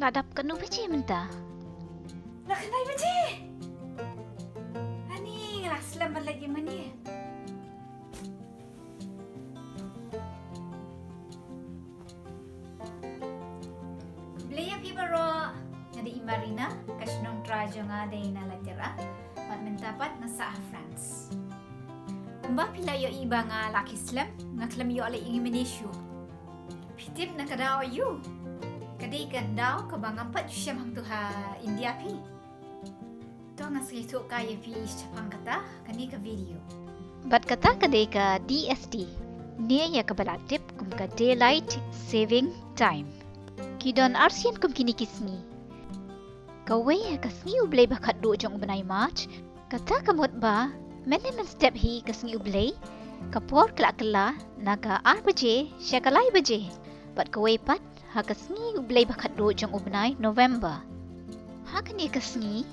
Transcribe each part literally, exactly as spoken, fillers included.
La dap katno baje mynta? La khyndai baje. Ani nga la slem ban leit ïa mane. Khublei ïa phi baroh, nga dei i Marina, ka shnong trai jong nga dei na Laitera, bad mynta pat nga sah ha France. Kumba phi la ïohi ba nga la khlem slem, nga khlem ïoh leit ïa mane shuh. Phi tip na ka daw aïu? Ka dei ka daw kaba ngam pat ju shem hangto ha India phi. To nga sa ïathuh kai ïa phi shaphang kata ha kane ka video. Bad kata ka dei ka D S T, ne ïa kaba la tip kum ka Daylight Saving Time. Ki don arsien kum kine ki sngi. Kawei ha ka sngi U Blei ba khatduh jong u bnai March, kata ka mut ba mynne mynstep hi ka sngi U Blei, ka por ka la kylla na ka ar baje sha ka lai baje. Bad kawei pat ha ka sngi U Blei ba khatduh jong u bnai November. Ha kane ka sngi,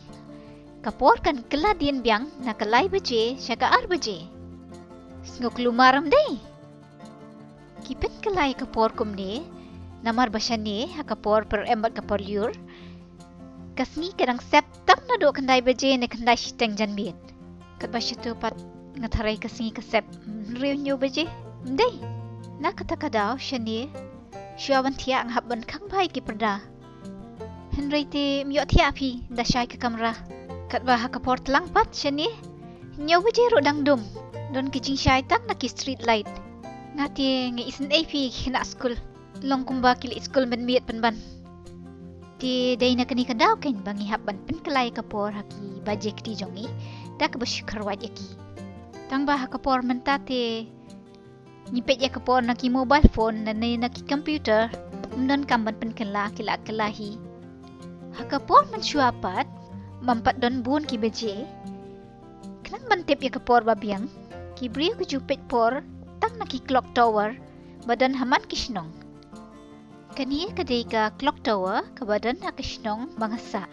ka por kan kylla dien biang na ka lai baje sha ka ar baje. Sngewkhlumar em dei? Ki pynkylla ïa ka por kumne, namar ba shane ha ka por pyrem bad ka por lyiur, ka sngi ka dang sep tang naduh khyndai baje ne khyndai shiteng janmiet. Katba shato pat nga tharai ka sngi ka sep hynriew hynñiew baje. Em dei? Na kata ka daw shane, shuwa ban thiah nga hap ban khang bha ïa ki pyrda. Hynrei te ym ïoh thiah phi, da shai ka kamra. Katba ha ka por tlang pat shane, hynñiew baje ruh dang dum. Don ka jingshai tang na ki street light. Nga te nga isynei phi ki khynnah skul. Long kumba ki leit skul mynmiet pynban. Te dei na kane ka daw kein ba ngi hap ban pynkylla ïa ka por ha ki baje kti jong ngi, da kaba shu kyrwat ïa ki. Tang ba ha ka por mynta te ngi peit ïa ka por na ki mobile phone ne na ki computer, ym don kam ban pynkylla, ki la kylla hi. Ha ka por mynshuwa pat, ym pat don bun ki baje. Khnang ban tip ïa ka por ba biang, ki briew ki ju peit por tang na ki clock tower ba don ha man ki shnong. Kane ka dei ka clock tower kaba don ha ka shnong ba nga sah.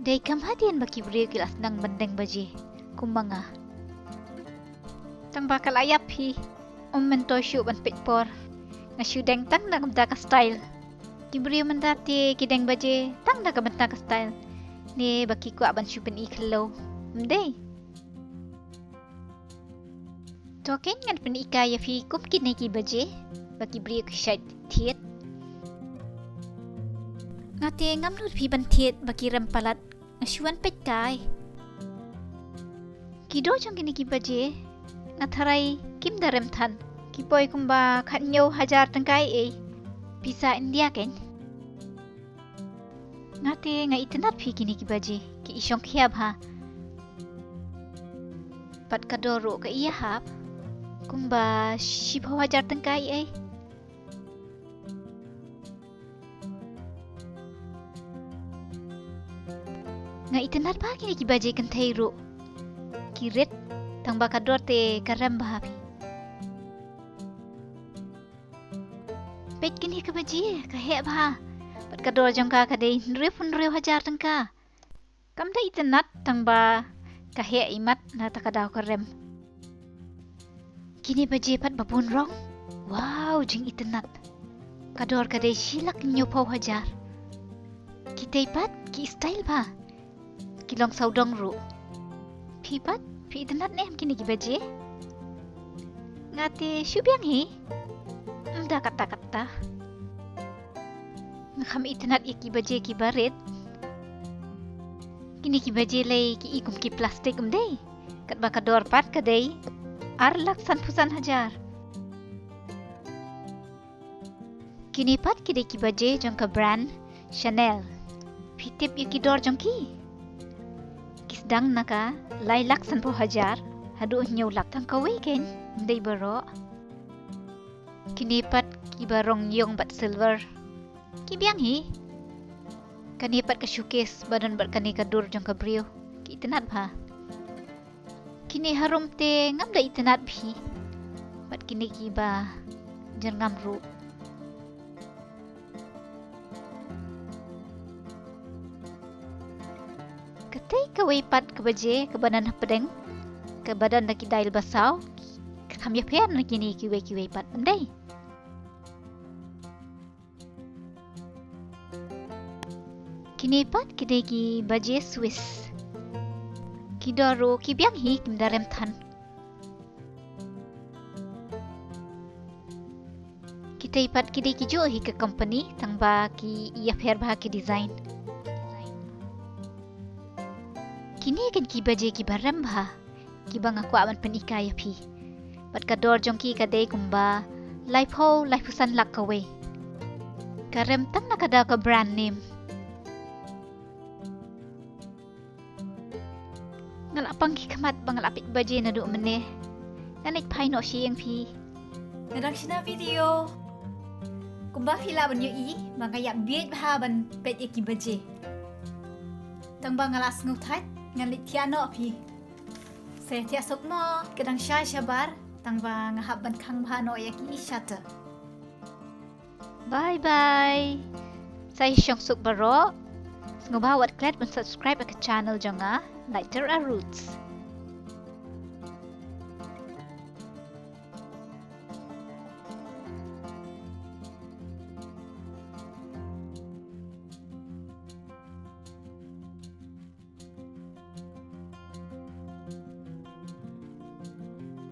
Dei kam hadien ba ki briew ki la sdang ban deng baje kum ma nga. Tang ba ka la ïap hi, ym myntoi shuh ban peit por. Nga shu deng tang na ka bynta ka style. Ki briew mynta te ki deng baje tang na ka bynta ka style, ne ba ki kwah ban shu pyni khlem, em dei? To kein ngan pyni-i-kai ïa phi kum kine ki baje ba ki briew ki shait thied. Nga te ngam nud phi ban thied ba ki rem palat, nga shu wan peit kai. Ki dor jong kine ki baje nga tharai kim da rem than. Ki poi kumba khathynñiew hajar tyngka ei ei, pisa India kein. Nga te nga itynnad phi kine ki baje, ki i shongkhia bha. Bad ka dor ruh ka ïahap kumba shiphew hajar tyngka ei ei. Nga itynnad bha kine ki baje kynthei ruh. Ki rit, tang ba ka dor te ka rem bha phi. Peit kine ki baje, ka heh bha. Bad ka dor jong ka ka dei hynriew phew hynriew hajar tyngka. Kam da itynnad tang ba ka heh imat na kata ka daw ka rem. Kine baje pat ba bun rong. Wow, jingitynnad. Ka dor ka dei shi lak hynñiewphew hajar. Kitei pat ki style bha. Ki long sawdong ruh. Phi pat, phi itynnad ne em kine ki baje? Nga te shu biang hi. Ym da katta katta. Nga kham itynnad ïa ki baje kiba rit. Kine ki baje lei ki i kum ki plastik, em dei? Katba ka dor pat ka dei ar lak sanphew san hajar. Kine pat ki dei ki baje jong ka brand Chanel. Phi tip ïa ki dor jong ki? Ki sdang na ka lai lak sanphew hajar haduh hynñiew lak. Tang kawei kein, ym dei baroh. Kine pat kiba rong ïong bad silver. Ki biang hi. Kane pat ka showcase ba don bad kane ka dur jong ka briew. Ki itynnad bha. Kine harum te ngam da itynnad phi. Bad kine kiba jyrngam ruh. Katei kawei pat ka baje kaba don hapdeng, kaba don da ki dial ba saw, ka kham ïapher na kine kiwei kiwei pat, em dei? Kine pat ki dei ki baje Swiss. Ki dor ruh ki biang hi, kim da rem than. Kitei pat ki dei kijuh hi ka company, tang ba ki ïapher bha ki design. Kine kan ki baje kiba rem bha, kiba nga kwah ban pynhikai ïa phi. Bad ka dor jong ki ka dei kumba laiphew, laiphew san lak kawei. Ka rem tang na ka daw ka brand name. Nga la pang ki khmat ba nga la peit baje naduh mynne. Ngan leit phai noh sha ïing phi. Nga dang shna video. Kumba phi lah ban ïohi ba nga ïap bieit bha ban peit ïa ki baje. Tang ba nga la sngewthait, ngan leit thiah noh phi. Sa thiah suk mo, ka dang shai shabar, tang ba nga hap ban khang bha noh ïa ki shutter. Bye bye. Sa ïa shong suk baroh. Sngewbha wat klet ban subscribe ïa ka channel jong nga, Lighter Roots.